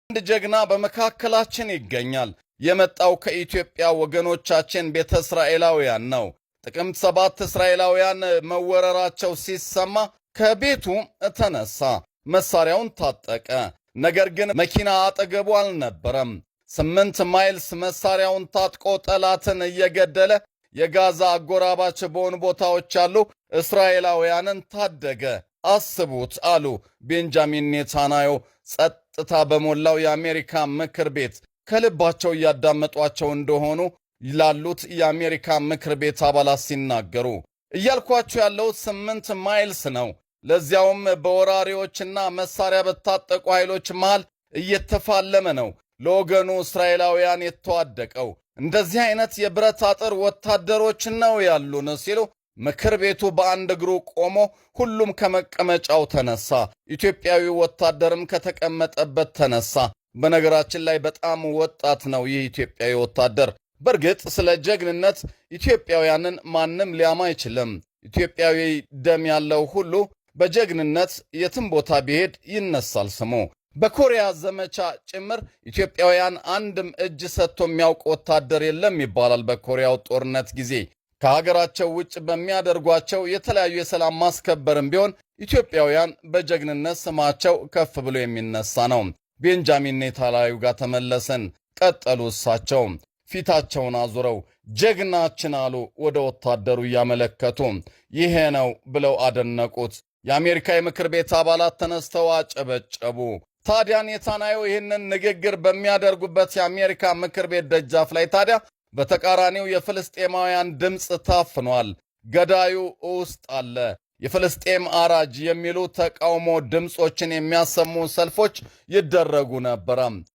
አንድ ጀግና በመካከላችን ይገኛል። የመጣው ከኢትዮጵያ ወገኖቻችን ቤተ እስራኤላውያን ነው። ጥቅምት 7 እስራኤላውያን መወረራቸው ሲሰማ ከቤቱ ተነሳ፣ መሳሪያውን ታጠቀ። ነገር ግን መኪና አጠገቡ አልነበረም። 8 miles መሳሪያውን ታጥቆ ጠላትን እየገደለ የጋዛ አጎራባች በሆኑ ቦታዎች ያሉ እስራኤላውያንን ታደገ። አስቡት አሉ ቤንጃሚን ኔታንያሁ ጸጥታ በሞላው የአሜሪካ ምክር ቤት ከልባቸው እያዳመጧቸው እንደሆኑ ላሉት የአሜሪካ ምክር ቤት አባላት ሲናገሩ። እያልኳቸው ያለው 8 miles ነው። ለዚያውም በወራሪዎችና መሳሪያ በታጠቁ ኃይሎች መሃል እየተፋለመ ነው ለወገኑ እስራኤላውያን የተዋደቀው። እንደዚህ አይነት የብረት አጥር ወታደሮች ነው ያሉን ሲሉ ምክር ቤቱ በአንድ እግሩ ቆሞ ሁሉም ከመቀመጫው ተነሳ። ኢትዮጵያዊ ወታደርም ከተቀመጠበት ተነሳ። በነገራችን ላይ በጣም ወጣት ነው ይህ ኢትዮጵያዊ ወታደር። በእርግጥ ስለ ጀግንነት ኢትዮጵያውያንን ማንም ሊያማ አይችልም። ኢትዮጵያዊ ደም ያለው ሁሉ በጀግንነት የትም ቦታ ቢሄድ ይነሳል ስሙ። በኮሪያ ዘመቻ ጭምር ኢትዮጵያውያን አንድም እጅ ሰጥቶ የሚያውቅ ወታደር የለም ይባላል። በኮሪያው ጦርነት ጊዜ ከሀገራቸው ውጭ በሚያደርጓቸው የተለያዩ የሰላም ማስከበርም ቢሆን ኢትዮጵያውያን በጀግንነት ስማቸው ከፍ ብሎ የሚነሳ ነው። ቤንጃሚን ኔታንያሁ ጋር ተመለስን። ቀጠሉ እሳቸው ፊታቸውን አዙረው ጀግናችን አሉ፣ ወደ ወታደሩ እያመለከቱ። ይሄ ነው ብለው አደነቁት። የአሜሪካ የምክር ቤት አባላት ተነስተው አጨበጨቡ። ታዲያ ኔታንያሁ ይህንን ንግግር በሚያደርጉበት የአሜሪካ ምክር ቤት ደጃፍ ላይ ታዲያ በተቃራኒው የፍልስጤማውያን ድምፅ ታፍኗል። ገዳዩ ውስጥ አለ። የፍልስጤም አራጅ የሚሉ ተቃውሞ ድምፆችን የሚያሰሙ ሰልፎች ይደረጉ ነበረ።